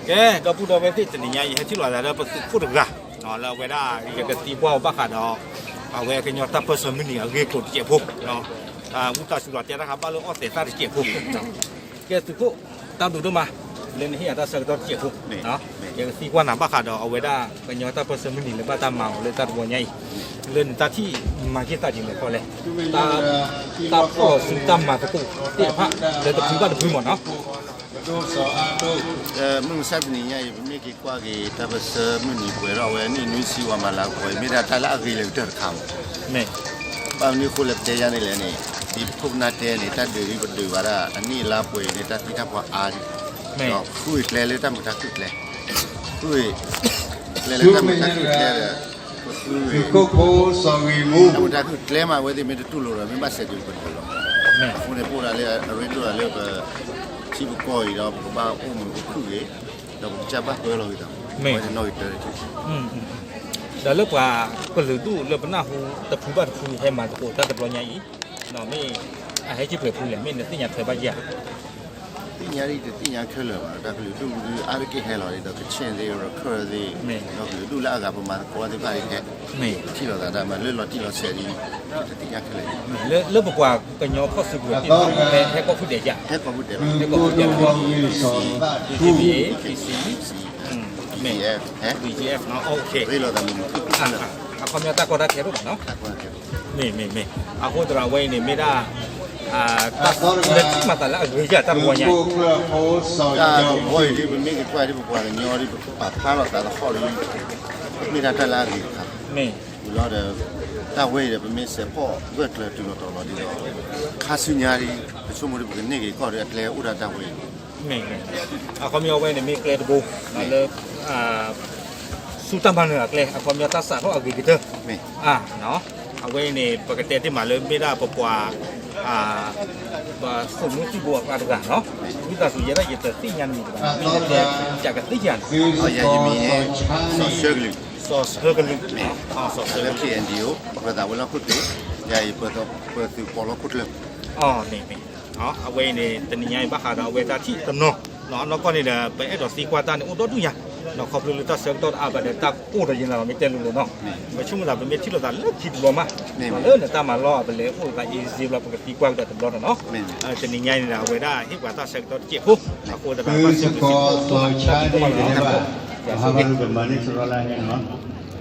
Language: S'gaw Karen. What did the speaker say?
ကဲ ဒီပုၢ်ဒီဝဲၢ်သ့ၣ် တနံၤညါအံၤ ဟဲထံၣ်လိာ်သးလၢပသုးခိၣ်တဂၤ လၢအဝဲဒၣ် ယကသံကွၢ်အီၤဘၣ်ဃးဒီး အဝဲကညီတၢ်ပၢၢ်ဆၢမုၢ်နံၤအဂ့ၢ်အကျိၤတစဲးဖိ ဝံသးစူၤဒီးတဲတၢ်ခါဘၣ်လၢအီၣ်သဲးသၣ်တစဲးဖိ ကဲသုးခိၣ် တၢ်ဘျုးဒိၣ်မး လၢနဟ့ၣ်ယၤတၢ်ဆၢကတီၢ်တစဲးဖိ ယကသံကွၢ်နၤဘၣ်ဃးဒီးအဝဲဒၣ်ကညီတၢ်ပၢၢ်ဆၢမုၢ်နံၤလၢဘၣ်တၢ်မၤအီၤလၢတၢ်တဝီညါအံၤ လၢနတၢ်ထံၣ်မၤက့ၤသးဒ်လဲၣ်ခီလဲၣ် တၢ်ဖီၣ်လီၤစုတၢ်မၤသကိးသ့ၣ်တဖၣ် လၢတဖုဘၣ်တဖုမ့ၢ်နီၤ မုၢ်မဆါတနံၤညါအံၤ ပမ့ၢ်က့ၤကွၢ်က့ၤ တၢ်ပၢၢ်ဆၢမုၢ်နံၤပှဲၤထီၣ်ဝဲ နံၣ်နွံဆံဝၤမၤလၤကပီၤအံၤ မ့ၢ်ဒၣ်တၢ်လၢအဂ့ၤလၢာ်ကတၢၢ်တခါမး ဘၣ်မနုၤအဃိလဲၣ် ပတဲယါန့ၣ်လဲၣ်န့ၣ် ဒ်ပခိၣ်ပနၢ်တဲန့ၣ် တၢ်ဒုးဒ်ပဒုးဘၣ်ဒၣ် အနံၣ်အလါပှဲၤအံၤန့ၣ် တၢ်သံတၢ်ပှၢ်အါဒံး ဒီးဃုကျဲလၢတၢ်မုာ်တၢ်ခုၣ်ကျဲ ဃု ကျဲလၢတၢ်မုာ်တၢ်ခုၣ်ကျဲဒီး ပဃု တၢ်မုာ်တၢ်ခုၣ်ကျဲမး အဝဲသ့ၣ်မ့ၢ်တတူၢ်လိာ်ဒီး မ့ၢ်ဘၣ်စဲးဒုးပဒုးလီၤ အဃိန့ၣ် ပအိၣ်ဒၣ်လၢအရ့ဒိၣ်ဒၣ်လၢပ ထံပကီၢ်အံၤဒီး ပကဘၣ်အိၣ်မုာ်အိၣ်ခုၣ်ဂ့ၤ ဒီးပကစၢ်ဘၣ်ပၢလီၤဂ့ၤသး အဝဲန့ၣ်နီၣ်ဂံၢ်တၢတထံၣ် ဒီးလၢပှၤကလုာ်ဒူၣ်လၢပနၢ်ဟူတဖုဘၣ်တဖုဟဲမၤသကိးတၢ်တဘျီညါအံၤ မ့ၢ် အဟဲက့ၤပှဲၤဖုလဲၣ် မ့ၢ်နသ့ၣ်ညါထွဲဘၣ်ဧါ သ့ၣ်ညါဒ်တသ့ၣ်ညါခဲလၢာ်ဘၣ် တၢ်ကလုာ်ဒူၣ်ဒုးအါတက့ၢ်ဟဲလီၤဒီး ကချ့ၣ်သ့ၣ် ရခၢၣ်သ့ၣ် ဒီးကလုာ်ဒူၣ်လၢအဂၤပမၤသကိးသ့ၣ်တဖၣ်အံၤဟဲ ထံၣ်လိာ်သးတၢ်မၤလၢလီၤတံၢ်လီၤဆဲးဒ် တသ့ၣ်ညါခဲလၢာ် လၢပပှၤကညီဖီၣ်စုကဝဲၤသ့ၣ်တဖၣ် ဟဲကီၢ်ဖုဒဲးဧါ ဟဲကီၢ်ဖုဒဲး BGF မ့ၢ် BGF ရ့လိာ်သးမုာ်မုာ်ခုၣ်ခုၣ် အခီပညီတၢ်ကီတၢ်ခဲဒိၣ်မးနီၤ မ့ၢ်မ့ၢ်မ့ၢ် အဃိသတးဒီးအဝဲအံၤန့ၣ်မ့ၢ်ဒၣ် တၢ်လၢထံၣ်မၤသးလၢအဂ့ၤယၢ်တၢ်တဝီညါအံၤ တၢ်တဝီအံၤဒ်ပမ့ၢ်က့ၤကွၢ်ဒ်ပပှၤကညီဒ်ပကပာ်ဖျါထီၣ်သးသဟီၣ်လၢ မ့ၢ်ဒၣ်တၢ်လၢအဂ့ၤတခါ ဝံၤလီၤဒီး တၢ်ဝဲအံၤဒီး ပမ့ၢ်စဲးဖီၣ်ဂၢၢ်ကျၢၤတုၤလီၤတီၤလီၤဒ်သိး ခါဆူညါဒ် ပဆိကမိၣ်ဒ်ပကန့ၢ်က့ၤကီၢ်ဒီးအကျဲအိၣ်ဒၣ်တၢ်ဝဲအံၤ မ့ၢ် အခီပညီအဝဲန့ၣ်မ့ၢ်ကျဲတဘိ လၢ ဆူတၢ်မၤနၢၤအကျဲ အခီပညီတၢ်စးထီၣ်အဂ့ၤကတၢၢ် အဝဲအံၤန့ၣ် ပကတဲတ့ၢ်မးလၢမ့ၢ်ဒၣ်ပပှၤ ပသုးမုၢ်သံၣ်ဘိအကျါတဂၤနီၤ ဝံသးစူၤယဲဒၣ်ယတသ့ၣ်ညါနမံၤတဂၤ မ့ၢ်နတဲ ယကသ့ၣ်ညါန့ၣ် ယမံၤန့ၣ် စီၤဆၢကလုာ် စီၤဆၢကလုာ် စီၤဆၢကလုာ် လၢ KNDO ပၢၤသးဝဲလီၢ်ခိၣ်သ့ၣ် ယၤအံၤပၢၤသးပၢၤသုးပီလီၢ်ခိၣ်ကျၢၢ် အဝဲအံၤန့ၣ် တနံၤညါအံၤဘၣ်ဃးဒီးအဝဲတၢ်ထံၣ်တနီၤ အနီၢ်ကီၢ်န့ၣ်ဒီး ပအဲၣ်ဒိးသံကွၢ်တၢ်န့ၣ်အိၣ်ဒီဒူၣ်ညါ ခီဖျိလၢတၢ်ဆၢကတီၢ်တအါဘၣ်ဒီးတၢ်ကိၢ်ဒီးယနၤလီၤမ့ၢ်တဲလိၤလိၤနီၤ ပဆိကမိၣ်သးပမ့ၢ်ထံၣ်လိာ်သးလၢခံတဘျီမး လၢနတၢ်မၤလီၢ်အပလဲၤအိၣ်သး easy ဘျီပကသံကွၢ်ကဒီးတဘျီနီၤ တနံၤညါအံၤန့ၣ်ဒီး အဝဲဒၣ်ဟ့ၣ်ပှၤတၢ်ဆၢကတီၢ်တစဲးဖိ အဃိသတးဒီးဘၣ်စံးဘျုးစံးဖှိၣ် တၢ်ဘျုးဒိၣ်မးလီၤ တၢ်ဘျုးဒိၣ်မးလီၤ